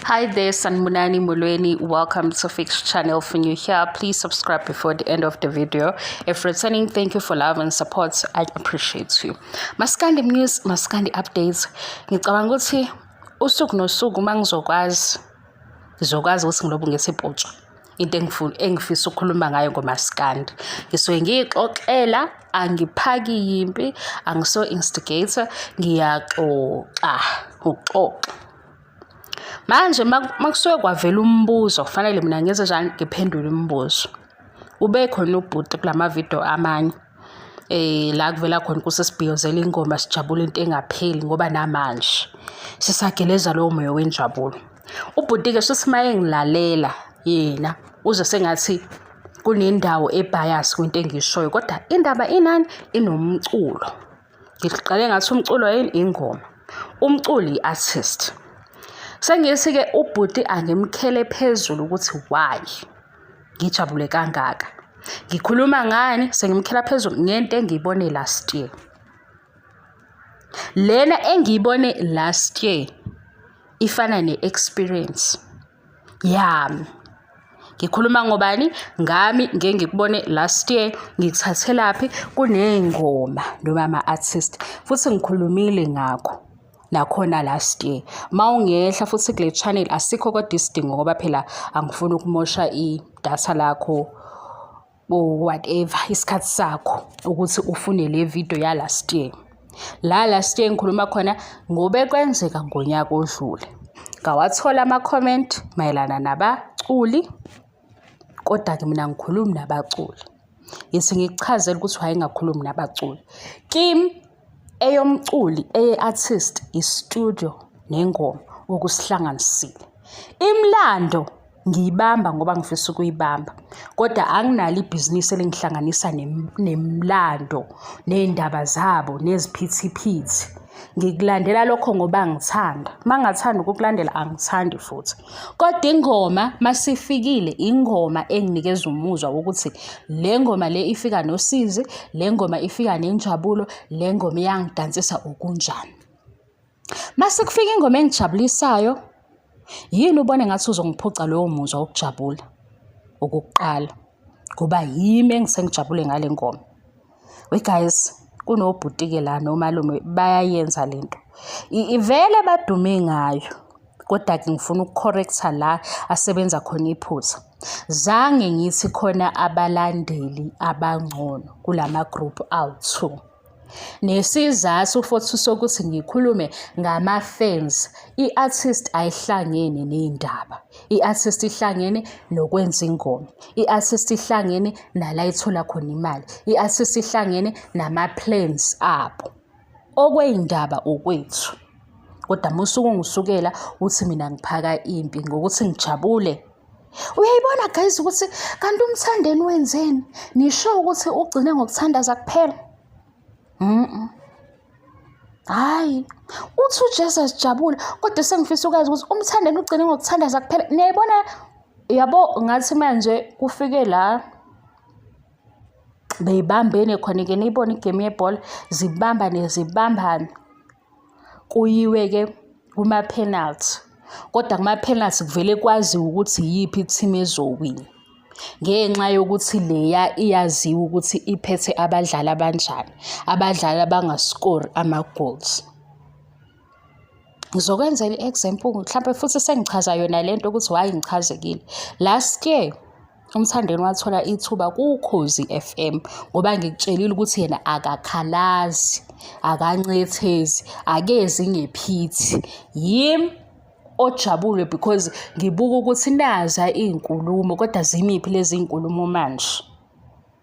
Hi there, Sanibonani Molweni. Welcome to Fix Channel. If you're new here, please subscribe before the end of the video. If returning, thank you for love and support. I appreciate you. Maskandi news, Maskandi updates. Ngicabanga ukuthi usuku nosuku uma ngizokwazi ngizokwazi ukuthi ngilobu ngesiputshwa into engifuna engifisa ukukhuluma ngayo ngomaskandi. Ngisuke ngiyixoxela, angiphaki yimpi, angiso instigator, ngiyaxoxa, ukuxoxa. Manje makusuke kwavela umbuzo kufanele mina ngenze njani ngiphendule imibuzo. Ube khona ubhuti kulama video amanye la kuvela khona ukuthi sibhiyozela ingoma sijabule into engapheli ngoba namanje sisageleza lowo moya wenjabulo. Ubhuti-ke shuthi uma engilalela yena uzwe sengathi kunendawo e-bias kwinto engiyishoyo kodwa indaba inani inomculo. Ngiqale ngathi umculo yini ingoma. Umculi i-artist. Sengithi-ke ubhuti angimkhele phezulu ukuthi why ngijabule kangaka. Ngikhuluma ngani sengimkhela phezulu ngento engiyibone last year. Lena engiyibone last year ifana ne-experience yami. Ngikhuluma ngobani? Ngami ngeke ngikubone last year ngikuthathelaphi kuney'ngoma noma ama-artist futhi ngikhulumile ngakho nakhona last year. Mawungehla futhi kule channel asikho kodwa isidingo ngoba phela angifuni ukumosha idatha lakho or whatever isikhathi sakho ukuthi ufune le video ya last year. La last year ngikhuluma khona ngobe kwenzeka ngonyaka odlule. Ngawathola ama-comment mayelana nabaculi kodwa-ke mina ngikhulumi nabaculi. Ngithi ngikuchazele ukuthi why ngingakhulumi nabaculi. Kimi eyomculi eye-artist i-studio nengoma okusihlanganisile. Imilando ngiyibamba ngoba ngifisa ukuyibamba kodwa anginalo ibhizinisi elingihlanganisa nemilando ney'ndaba zabo neziphithiphithi. Ngikulandela lokho ngoba ngithanda. Uma ngingathandi ukukulandela angithandi futhi. Kodwa ingoma masifikile ingoma enginikeza umuzwa wokuthi le ngoma le ifika nosizi, le ngoma ifika nenjabulo, le ngoma iyangidansisa okunjani. Mase kufika ingoma engijabulisayo, yini ubone ngathi uzongiphuca lowo muzwa wokujabula? Okokuqala, ngoba yimi engisengijabule ngale ngoma. We guys, kunobhuti-ke la nomalume bayayenza lento. Ivele badume ngayo. Kodwa-ke ngifuna uku-correct-a la asebenza khona iphutha. Zange ngithi khona abalandeli abangcono kulama group awu-two. Nesizathu futhi sokuthi ngikhulume ngama-fans, i-artist ayihlangene ney'ndaba. I-artist ihlangene nokwenza ingoma. I-artist ihlangene nala ithola khona imali. I-artist ihlangene nama-plans abo. Okwey'ndaba okwethu. Kodwa musa ukungisukela uthi mina ngiphaka impi ngokuthi ngijabule. Uyayibona guys ukuthi kanti uMthandeni wenzeni? Nisho ukuthi ugcine ngokuthandaza kuphela? Hhayi, uthi uJesu asijabule kodwa sengifisa ukwazi ukuthi uMthandeni ugcine ngokuthandaza kuphela. Niyayibona yabo ngathi manje kufike la beyibambene khona-ke niyibone igemu yebhola zibambane zibambane. Kuyiwe-ke kuma-penalty kodwa kuma-penalty kuvele kwaziwe ukuthi iyiphi i-team ezowina ngenxa yokuthi leya iyaziwa ukuthi iphethe abadlali abanjani, abadlali abangaskori ama-goals. Ngizokwenzela i-example mhlampe futhi sengichaza yona lento ukuthi why ngichazekile. Last year uMthandeni wathola ithuba kuKhozi FM ngoba ngikutshelile ukuthi yena akakhalazi, akancethezi, akezi ngephithi. Yimi ojabule because ngibuka ukuthi naza iy'nkulumo kodwa zimiphi lezi iy'nkulumo manje.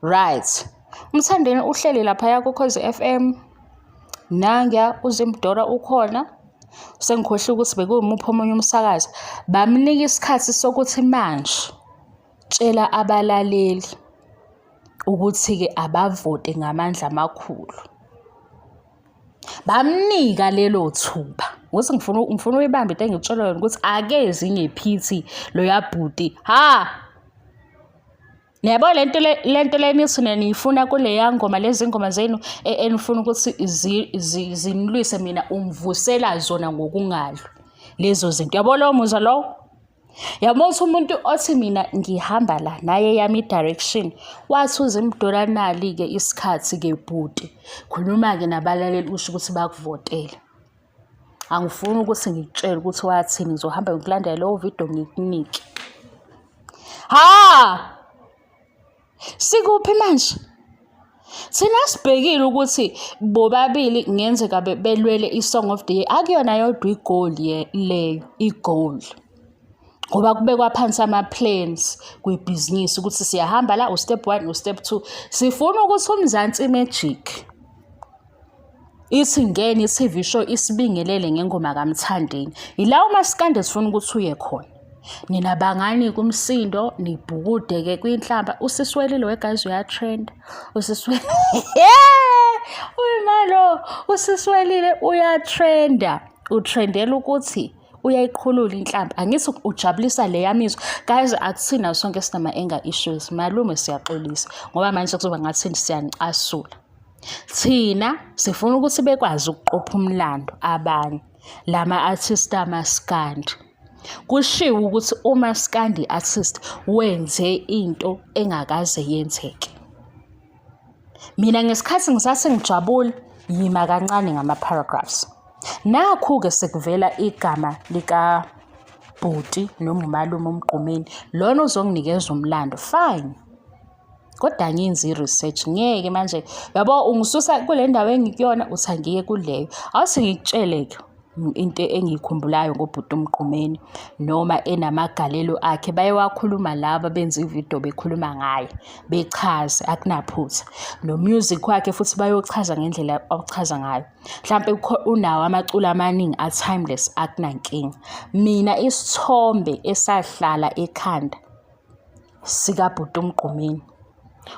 Right. UMthandeni uhleli laphaya kuKhozi FM. Nanguya uZimdora ukhona. Sengikhohlwe ukuthi bekuwumuphi omunye umsakazi. Bamnika isikhathi sokuthi manje tshela abalaleli ukuthi-ke abavote ngamandla amakhulu. Bamnika lelo thuba. Ukuthi ngifuna ngifuna uyibambe into engikutshela yona ukuthi akezi ngephithi loya bhuti. Ha! Niyabo lento lento le nithi niyifuna kuleya ngoma lezi ngoma zenu enifuna ukuthi zinilwise mina ungivusela zona ngokungalwi. Lezo zinto. Yabo lowo muzwa lowo? Yabo ukuthi umuntu othi mina ngihamba la naye yami i-direction wathi uzimdola nali-ke isikhathi-ke bhuti. Khuluma-ke nabalaleli usho ukuthi bakuvotele. Angifuni ukuthi ngikutshele ukuthi wathini ngizohamba ngikulandela leyo video ngikunike. Ha! Sikuphi manje? Thina sibhekile ukuthi bobabili kungenzeka belwele i-Song of the Year. Akuyona yodwa i-goal leyo, i-goal. Ngoba kubekwa phansi ama-plans kwibhizinisi ukuthi siyahamba la u-step one, u-step two. Sifuna ukuthi uMzansi Magic ithi ngene i-TV show isibingelele ngengoma kaMthandeni. Yila umaskandi esifuna ukuthi uye khona. Nina bangani kumsindo nibhukude-ke kwinhlamba. Usiswelile we guys uyatrend. Usiswelile. Uyimalo, usiswelile uyatrenda. Utrendela ukuthi uyayiqhulula inhlamba. Angithi ujabulisa leya mizwa. Guys, akuthina sonke sinama-anger issues. Malume siyaxolisa ngoba manje kuzoba ngathi siyanicasula. Thina sifuna ukuthi bekwazi ukuqopha umlando abanye lama-artist amaskandi. Kushiwo ukuthi umaskandi artist wenze into engakaze yenzeke. Mina ngesikhathi ngisase ngijabula yima kancane ngama-paragraphs. Nakhu-ke sekuvela igama likabhuti noma umalume uMgqumeni lona uzonginikeza umlando fine. Kodwa angiyenzi i-research ngeke manje yabo ungisusa kule ndawo engikuyona uthi angiye kuleyo. Awuthi ngikutshele-ke into engiyikhumbulayo ngobhuti uMgqumeni noma enamagalelo akhe bayewakhuluma laba benza ividiyo bekhuluma ngaye bechaze akunaphutha. No-music wakhe futhi bayochaza ngendlela awuchaza ngayo. Mhlampe unawo amaculo amaningi a-timeless akunankinga. Mina isithombe esahlala ekhanda sikabhuti uMgqumeni.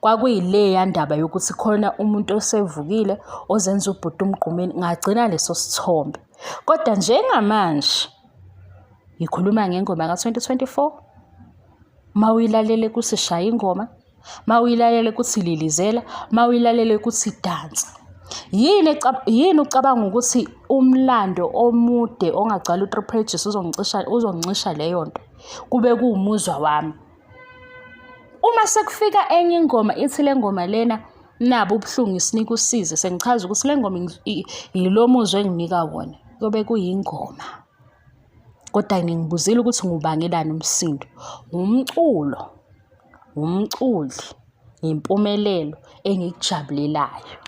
Kwakuyileya ndaba yokuthi khona umuntu osevukile ozenza ubhuti uMgqumeni, ngagcina leso sithombe. Kodwa njengamanje ngikhuluma ngengoma ka-2024, uma uyilalele kuthi shaya ingoma, uma uyilalele kuthi lilizela, uma uyilalele kuthi dansa. Yini yini ucabanga ukuthi umlando omude ongagcwala u-three pages uzongicisha uzongincisha leyo nto? Kube kuwumuzwa wami. Uma sekufika enye ingoma ithi le ngoma lena nabo ubuhlungu isinika usizi sengichaza ukuthi le ngoma yilo muzwa enginika wona kuyobe kuyingoma. Kodwa ningibuzile ukuthi ngiwubangelani umsindo. Wumculo, wumculi, yimpumelelo engikujabulelayo.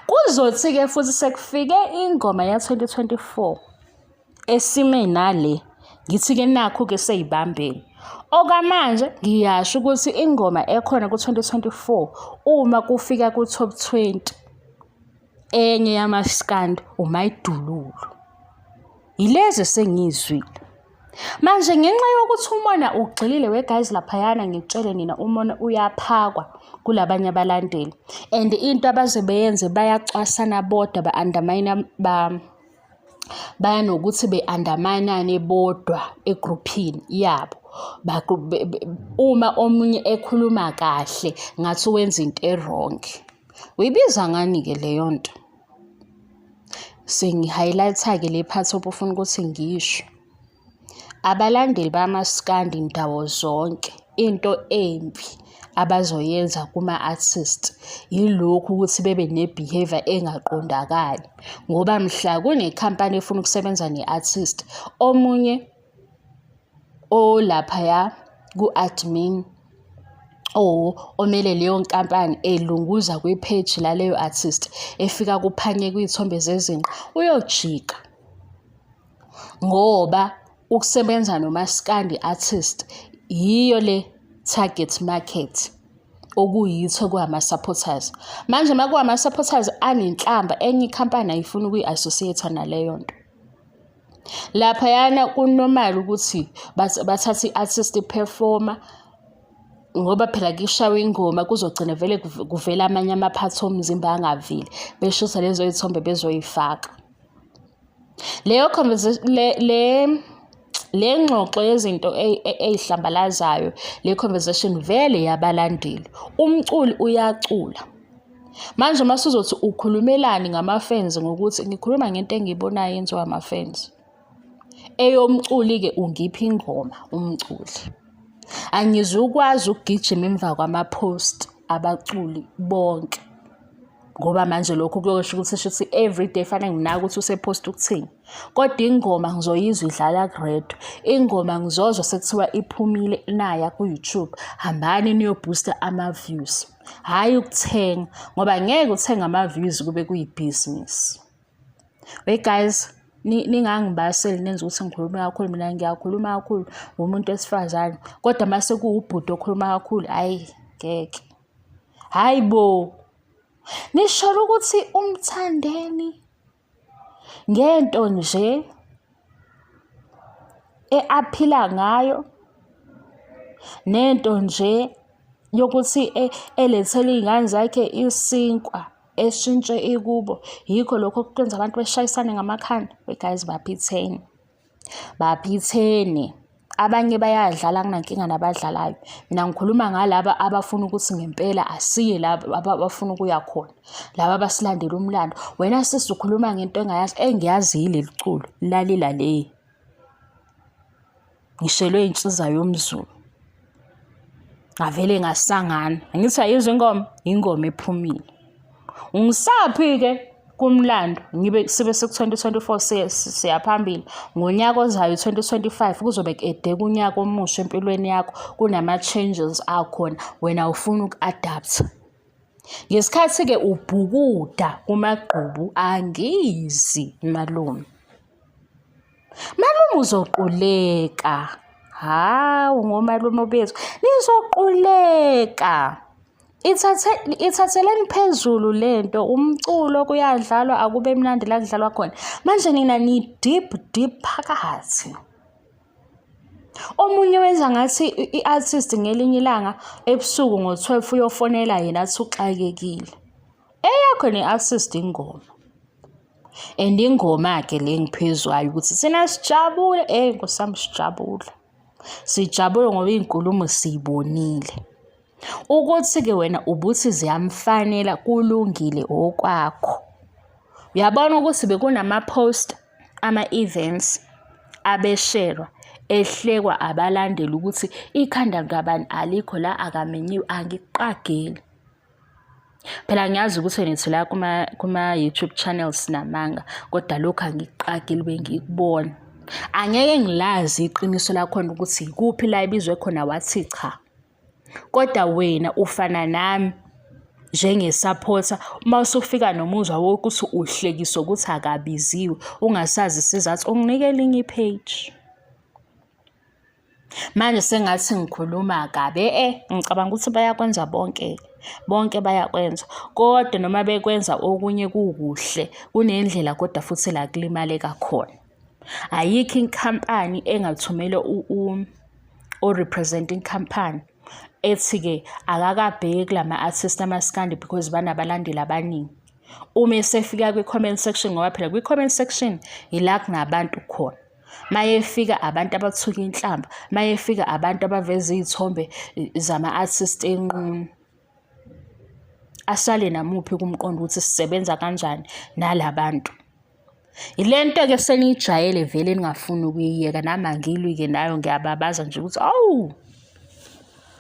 Kuzothi-ke futhi sekufike ingoma ya-2024 esime nale ngithi-ke nakhu-ke seyibambene. Okwamanje ngiyasho ukuthi ingoma ekhona ku-2024 uma kufika ku-top 20 enye yamaskandi uMayidululu. Yilezi esengiyizwile. Manje ngenxa yokuthi umona ugxilile we guys laphayana ngikutshele nina umona uyaphakwa kulabanye abalandeli and into abaze beyenze bayacwasana bodwa ba-undermine ba baya nokuthi be-undermine-ane bodwa egruphini yabo. Uma omunye ekhuluma kahle ngathi wenza into e-wrong. Uyibiza ngani-ke leyo nto? Sengi-highlight-a-ke le part obufuna ukuthi ngiyisho. Abalandeli bamaskandi ndawo zonke into embi abazoyenza kuma-artist yilokhu ukuthi bebe ne-behaviour engaqondakali ngoba mhla kunekhampani efuna ukusebenza ne-artist omunye olaphaya ku-admin or omele leyo nkampani elunguza kwi-page laleyo artist efika kuphanyekwe iy'thombe zezinqa uyojika. Ngoba ukusebenza nomaskandi artist yiyo le target market okuyithi okuwama-supporters. Manje uma kuwama-supporters anenhlamba enye ikhampani ayifuni ukuyi-associate-a naleyo nto. Laphayana ku-normal ukuthi bathathe i-artist i-performer ngoba phela kushawa ingoma kuzogcina vele kuvela amanye amaphathi omzimba angavile beshutha lezo y'thombe bezoy'faka. Leyo le le le ngxoxo yezinto ey'hlambalazayo le conversation vele yabalandeli. Umculi uyacula. Manje uma usuzothi ukhulumelani ngama-fans ngokuthi ngikhuluma ngento engiyibonayo yenziwa ama-fans. Eyomculi-ke ungipha ingoma umculi. Angizukwazi ukugijima emva kwama-post abaculi bonke ngoba manje lokho kuyosho ukuthi shuthi everyday fanele nginake ukuthi usephosta ukuthini. Kodwa ingoma ngizoyizwa idlala ku-radio, ingoma ngizozwa sekuthiwa iphumile naya ku-YouTube. Hambani niyobhusta ama-views, hhayi ukuthenga ngoba ngeke uthenge ama-views kube kuyibhizinisi. We guys, ningangibaseli nenze ukuthi ngikhulume kakhulu mina ngiyakhuluma kakhulu ngumuntu wesifazane kodwa uma sekuwubhuti okhuluma kakhulu hhayi ngeke. Hhayi bo! Nisholo ukuthi uMthandeni ngento nje aphila ngayo nento nje yokuthi elethele iy'ngane zakhe isinkwa eshintshe ikubo yikho lokho okwenza abantu beshayisane ngamakhanda. We guys baphithene, baphithene. Abanye bayadlala anginankinga nabadlalayo. Mina ngikhuluma ngalaba abafuna ukuthi ngempela asiye la abafuna ukuya khona. Laba abasilandela umlando. Wena sisi ukhuluma ngento engayazi, engiyazi yileli culo lalila le. Ngishelwe insiza yomZulu. Ngavele ngasangana. Angithi ayizwa ingoma? Ingoma ephumile. Ungisaphi-ke kumlando ngibe sibe seku-2024 siya phambili ngonyaka ozayo 2025 kuzobe ku-edeka unyaka omusha empilweni yakho kunama-changes akhona wena ufuna uku-adaptha ngesikhathi-ke ubhukuda kumagqubu angizi malume. Malume uzoquleka. Hawu ngomalume bethu nizoquleka. Ithathe ithatheleni phezulu lento umculo kuyadlalwa akube mnandi la kudlalwa khona. Manje nina ni deep deep phakathi. Omunye wenza ngathi i-artist ngelinye ilanga ebusuku ngo-12 uyofonela yena athi uxakekile. Eyakho ne-artist ingoma. And ingoma-ke le engiphezwayo ukuthi thina sijabule, eyi Nkosi yami sijabule. Sijabule ngoba iy'nkulumo siy'bonile. Ukuthi-ke wena ubuthi ziyamfanela kulungile okwakho. Uyabona ukuthi bekunama-post ama-events abesherwa ehlekwa abalandeli ukuthi ikhanda likabani alikho la akamenyiwe angikuqageli. Phela ngiyazi ukuthi nithi la kuma-YouTube channels sinamanga kodwa lokhu angikuqageli bengikubona. Angeke ngilazi iqiniso lakhona ukuthi ikuphi la ebizwe khona wathi cha. Kodwa wena ufana nami njengesapotha uma usufika nomuzwa wokuthi uhlekiswa ukuthi akabiziwe ungasazi isizathu unginike elinye i-page. Manje sengathi ngikhuluma kabi e ngicabanga ukuthi bayakwenza bonke bonke bayakwenza kodwa noma bekwenza okunye kukuhle kunendlela kodwa futhi la kulimaleka khona. Ayikho inkampani engathumela o-represent inkampani ethi-ke akakabheki kulama-artist amaskandi because banabalandeli abaningi. Uma esefika kwi-comment section ngoba phela kwi-comment section yila kunabantu khona. Mayefika abantu abathuka inhlamba, mayefika abantu abaveza iy'thombe zama-artist enqunu. Asale namuphi kumqondo ukuthi sisebenza kanjani nalabantu. Yile nto-ke seniyijwayele vele ningafuni ukuyiyeka nami angilwi-ke nayo ngiyababaza nje ukuthi awu.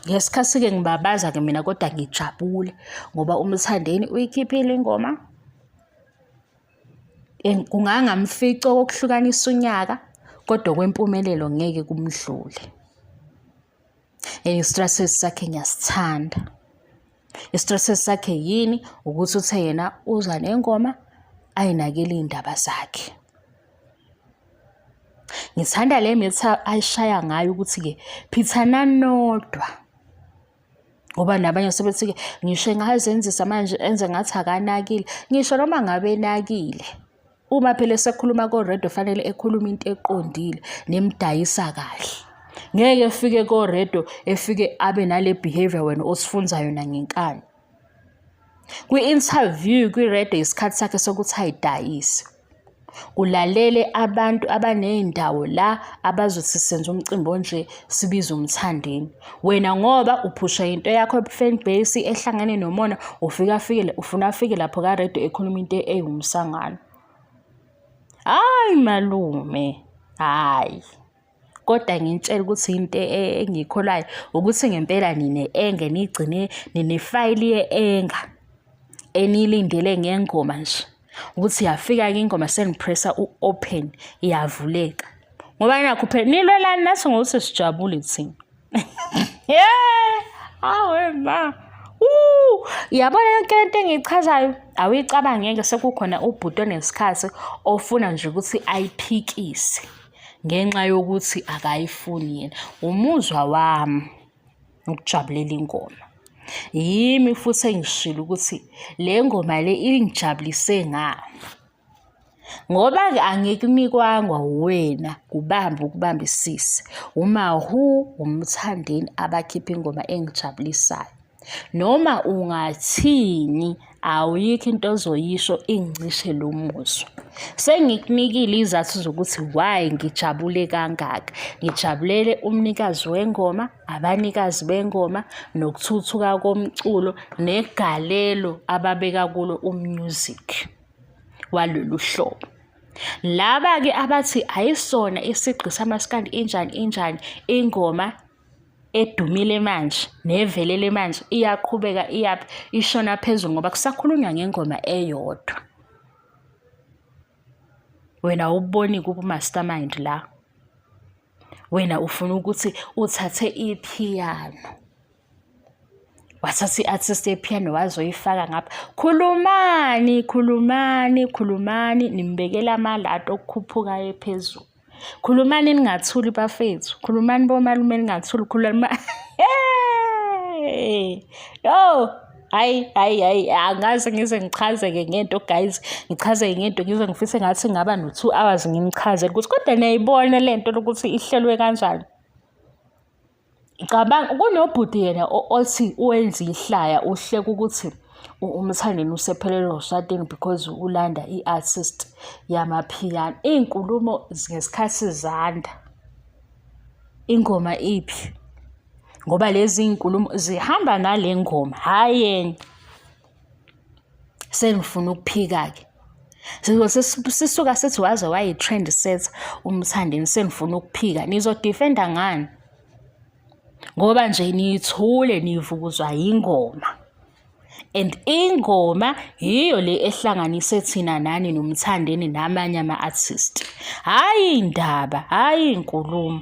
Ngesikhathi-ke ngibabaza-ke mina kodwa ngijabule ngoba uMthandeni uyikhiphile ingoma. Kungangamfica okokuhlukanisa unyaka kodwa okwempumelelo ngeke kumdlule. And i-strategy sakhe ngiyasithanda. I-strategy sakhe yini? Ukuthi uthe yena uza nengoma ayinakele iy'ndaba zakhe. Ngithanda le mitha ayishaya ngayo ukuthi-ke phithanani nodwa. Ngoba nabanye sebethi-ke ngisho engazenzisa manje enze ngathi akanakile. Ngisho noma ngabe enakile, uma phela esekhuluma ko-radio fanele ekhulume into eqondile nemdayisa kahle. Ngeke efike ko-radio efike abe nale behaviour wena osifunza yona ngenkani. Kwi-interview kwi-radio isikhathi sakhe sokuthi ayidayise. Kulalele abantu abaney'ndawo la abazothi senza umcimbi onje sibize uMthandeni. Wena ngoba uphusha into yakho fan base ehlangene nomona ufike afike ufuna afike lapho ka-radio ekhuluma into ewumsangano. Hhayi malume. Hhayi. Kodwa nginitshela ukuthi into engiyikholwayo ukuthi ngempela nine-anger niyigcine ninefayili ye-anger eniyilindele ngengoma nje ukuthi yafika-ke ingoma senipressa u-open iyavuleka ngoba nakho phela nilwelani nathi ngokuthi sijabule thina. Yeah! Awe ma. Woo! Yabona yonke lento engiyichazayo awuyicabange ngeke sekukhona ubhuti onesikhathi ofuna nje ukuthi ayiphikise ngenxa yokuthi akayifuni yena. Umuzwa wami ukujabulela ingoma. Yimi futhi engishilo ukuthi le ngoma le ingijabulise ngani. Ngoba-ke angikunikwangwa uwena kubamba ukubambisise. UMawhoo, uMthandeni abakhipha ingoma engijabulisayo. Noma ungathini awuyikho into ozoyisho ingicishe lo muzwa. Sengikunikile izathu zokuthi why ngijabule kangaka. Ngijabulele umnikazi wengoma, abanikazi bengoma, nokuthuthuka komculo, negalelo ababeka kulo u-music. walolu hlobo. Laba-ke abathi ayisona isigqi samaskandi injani injani ingoma edumile manje nevelele manje iyaqhubeka iyaphi ishona phezulu ngoba kusakhulunywa ngengoma eyodwa. Wena awuboni kubu-mastermind la. Wena ufuna ukuthi uthathe iphiyano. Wathatha i-artist yephiyano wazoyifaka ngapha. Khulumani, khulumani, khulumani nimbekela amalati okukhuphuka aye phezulu. Khulumani ningathuli bafethu. Khulumani bomalume ningathuli. Khuluma. Hey! Yo! Hayi, hayi, hayi, angaze ngize ngichazeke ngento guys. Ngichazeke ngento ngize ngifise ngathi ngaba no-2 hours nginichazele ukuthi kodwa niyayibona lento lokuthi ihlelwe kanjani. Cabanga kunobhuti yena othi wenza ihlaya uhleka ukuthi uMthandeni usephelelwe uswatini because ulanda i-artist yamaphiyano. Iy'nkulumo ngesikhathi zanda. Ingoma iphi? Ngoba lezi iy'nkulumo zihamba nale ngoma, hhayi enye. Sengifuna ukuphika-ke. Sisuka sithi waze wayi-trend setter uMthandeni senifuna ukuphika. Nizo-defend-a ngani? Ngoba nje nithule nivukuzwa yingoma. And ingoma yiyo le ehlanganise thina nani noMthandeni namanye ama-artist. Hhayi iy'ndaba, hhayi iy'nkulumo.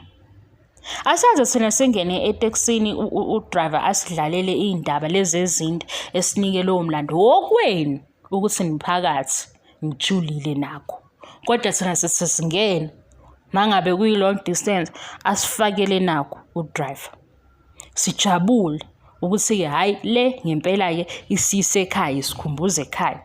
Asaze thina singene etekisini u-driver asidlalele iy'ndaba lezi ezinde esinike lowo mlando wokwenu ukuthi niphakathi nijulile nakho. Kodwa thina sithi singene mangabe kuyi-long distance asifakele nakho u-driver. Sijabule ukuthi-ke hhayi le ngempela-ke isiyise ekhaya isikhumbuza ekhaya.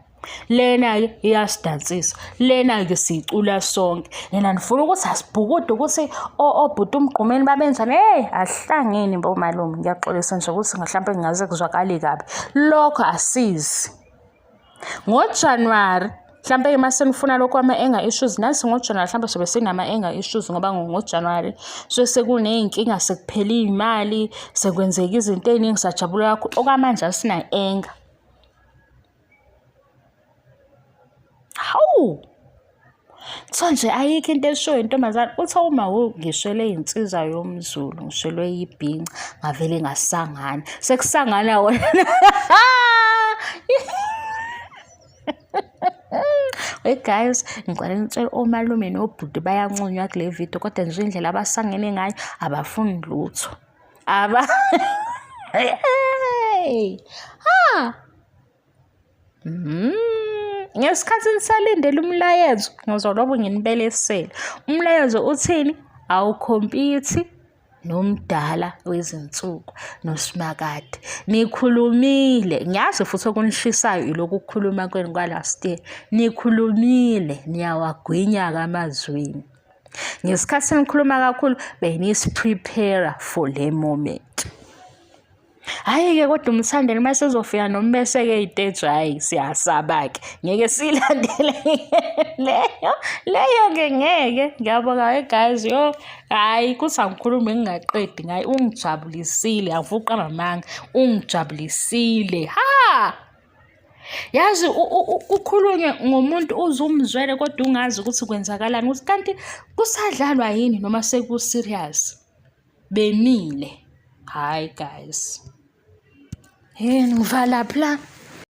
Lena-ke iyasidansisa, lena-ke siyicula sonke. Nina nifuna ukuthi asibhukude ukuthi obhuti uMgqumeni babenzani? Hheyi, asihlangene bomalume. Ngiyaxolisa nje ukuthi mhlampe kungaze kuzwakale kabi. Lokho asizi. NgoJanuwari mhlampe-ke uma senifuna lokhu ama-anger issues nathi ngoJanuwari mhlampe sobe sinama-anger issues ngoba ngoJanuwari suke sekuney'nkinga sekuphela iy'mali sekwenzeka izinto ey'ningi sajabula kakhulu okwamanje asina-anger. Hawu! Kuthiwa nje ayikho into eshoyo intombazane uthi uma ngishwele insizwa yomZulu ngishelwe yibhinca ngavele ngasangana sekusangana wona. Hey guys, ngicela ngitshele omalume nobhuti bayanconywa kule video kodwa nje indlela abasangene ngayo abafuni lutho. Aba Hey! Ha! Ngesikhathi nisalindele umlayezo ngizolobo nginibelesela. Umlayezo uthini? Awukhompyuthi nomdala wezinsuku noSimakade. Nikhulumile, ngiyazi futhi okunishisayo ilokhu kukhuluma kwenu kwa-last year. Nikhulumile, niyawagwinya-ke amazwini. Ngesikhathi nikhuluma kakhulu benisi-prepare for le moment. Hhayi-ke kodwa uMthandeni uma sezofika nombese-ke ey'teji hhayi siyasaba-ke ngeke siyilandele leyo leyo-ke ngeke. Ngiyabonga we guys yo hhayi kuthi angikhulume ngingaqedi ngaye ungijabulisile angifuni ukuqamba amanga ungijabulisile ha. Yazi kukhulunywe ngomuntu uze umzwele kodwa ungazi ukuthi kwenzakalani ukuthi kanti kusadlalwa yini noma seku-serious. Bemile. Hhayi guys. Hhe ngivalaphi la?